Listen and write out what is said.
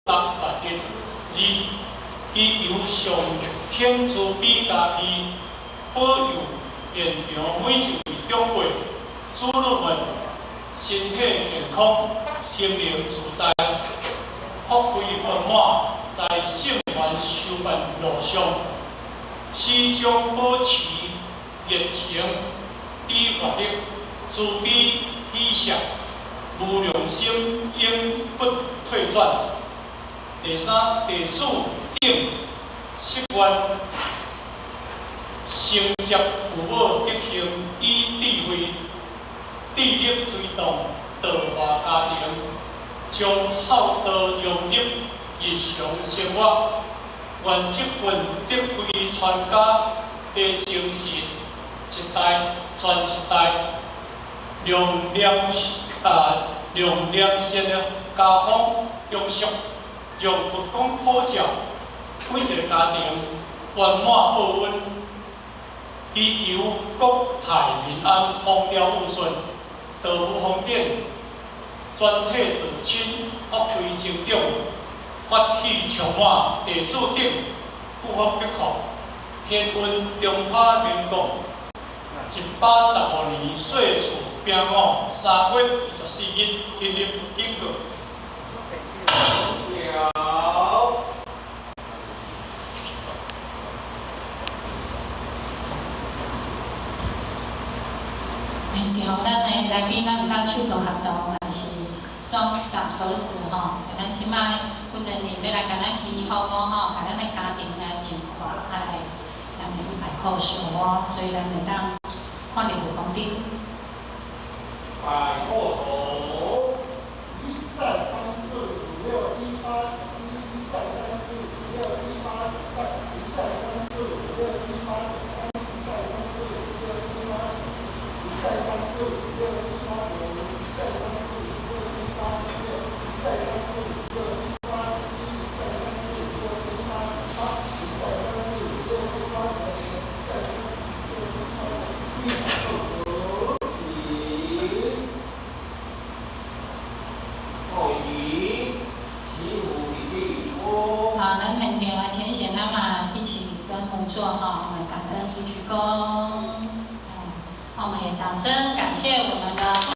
萬一。二，祈求上天慈悲加被，保佑現場每一位長輩、子女們身體健康、心靈自在、福慧圓滿，在聖凡修辦路上，始終保持熱誠與活力，慈悲喜捨，無量心永不退轉。第三，地主等誓願承接父母德行與智慧，致力推動道化家庭，將孝道融入日常生活，願這份德慧傳家的精神一代傳一代，讓良善的家風永續，讓佛光普照每一個家庭圓滿報恩，祈求國泰民安、風調雨順、道無風典，全體道親福慧增長，法喜充滿，地主等富福德福，天運中華民國115年歲次丙午3月24日，今日警告。了。對，咱的來賓，咱毋當手動合同，也是雙掌合十吼。咱這擺負責人欲來共咱祈福哦吼，共咱的家庭來淨化，啊來，咱來拜叩首哦，所以咱會當看著佛光頂。拜叩首。一再三四五六七八九，一再三四五六七八九，再一再三四五六七八九，三一再三四五六七八九，一再三四五六七八九，一再三四五六七八九六，一再三四五六七八九七，一再三四五六七八九八，一再三四五六七八九九，一再三四五六七八九，一叩首。起。叩仪，祈福礼地。好，咱現場的淺顯咱嘛一起跟合作哈，我們感恩一鞠躬。好，我們也掌聲感謝我們的。